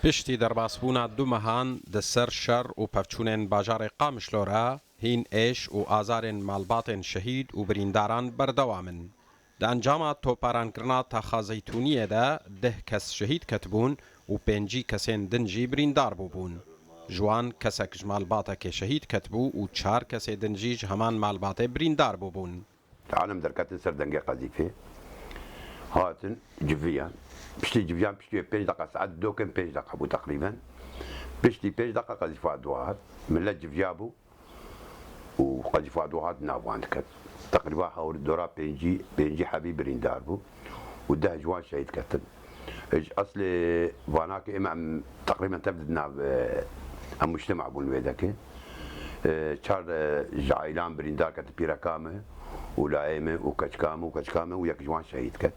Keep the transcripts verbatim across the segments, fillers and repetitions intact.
Piştî derbasbûna du mehan di ser şer û pevçûnên bajarê Qamişlo re, hîn êş û azarên malbatên şehîd û birîndaran berdewam in. Di encama toparankirina taxa Zeytûniyê de deh kes şehîd ketibûn û pêncî kesên din jî birîndar bûbûn. Ji wan kesek ji malbatekê şehîd ketibû û çar kesê din jî ji heman malbatê birîndar bûbûn. Alem derketin ser dengê qezîfê. Hatin civiyan. Piştî civiyan, piştî pênc deqa, saet dokin pênc deqa bû teqrîben. Piştî pênc deqa qezîfa dua hat. Millet civiya bû û qezîfa dua hat nav wan diket. Teqrîba hewr dora pêncî, pêncî hebî birîndar bû û deh ji wan şehîd ketin. Ji eslê vanakê ême em teqrîben tev di nav, e, em mujtema bûn wê dekê. E, çar, e, ji ailan birîndar ketin, pîreka me û layê me û keçika me û keçika me û yek ji wan şehîd ket.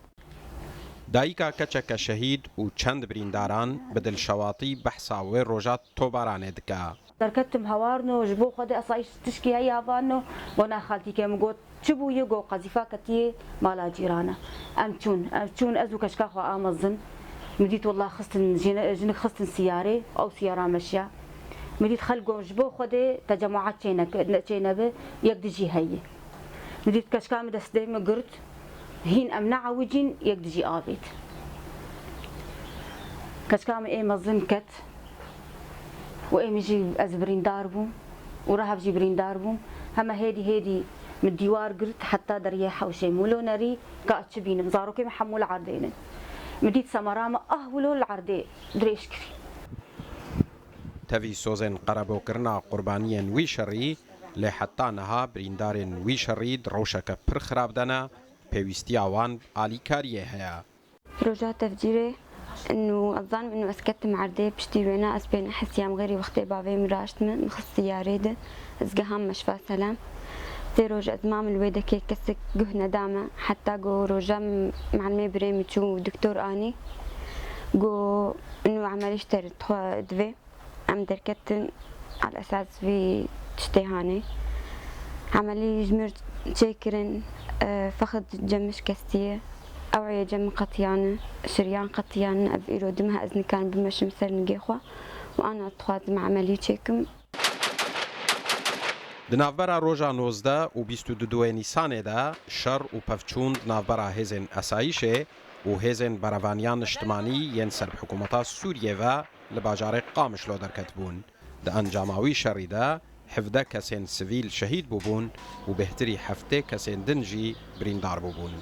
Dayika keçeke şehîd û çend birîndaran bi dilşewatî behsa wê roja tobaranê dike. Derketim hewarno, ji bo Xwedê esayîş tişkî heye avano, bona xaltîkê min got, çi bûye? Got, qezîfa ketiye mala cîrana. Em çûn, em çûn, ez û keçika xwe a mezin. Min dît, wela xistin, jine-, jinik xistin siyarê, ew siyara meşiya. Min dît xelk got, ji bo Xwedê te cemaat çêneke-, ne-, çênebe, yek dijî heye. Min dît keçika min destê min girt, hîn em neewicîn, yek dijî avêt. Keçika min ê mezin ket. Û êmî jî ez birîndar bûm û rehev jî birîndar bûm. Heme hêdî hêdî min dîwar girt heta deriyê hewşê. Min wilo nerî ka çi bînim. Zarokê min hemû li erdê ne. Min dît semera min ah wilo li erdê dirêj kirî. Tevî sozên qerebokirina qurbaniyên wî şerî, lê heta niha birîndarên wî şerî di rewşeke pir xirab de ne, pêwîstiya wan bi alîkariyê heye. Roja tevcîrê, inu ez zanim inu ez ketim erdê, piştî wêna ez pê nehisiyam, xêrî wextê bavê min raşt min, min xist siyarê de, ez geham meşfa selam. Sê roj ez mam li wê dekê, kesek guh neda me, heta ku roja m-, melimê birê min çû doktor anî, got inu emelî ji te re dixwe divê. Em derketin al esas vî tiştê hanê. Emelî ji mir çêkirin, e, fexid cem min şikestiye. Eweyê cem min qetiyane, şiriyan qetiyane. Ev îro du meh ez nikarim bimeşim ser nigê xwe û ana dixwazim emelî çêkim. Di navbera roja nozdeh û bîst û du Nîsanê de şer û pevçûn di navbera hêzên esayîşê û hêzên berevaniya niştimanî yên ser bi hikûmeta Sûriyê ve li bajarê Qamişlo derketibûn. Di encama wî şerî de hevdeh kesên sivîl şehîd bûbûn û bêhtirî heftê kesên din jî birîndar bûbûn.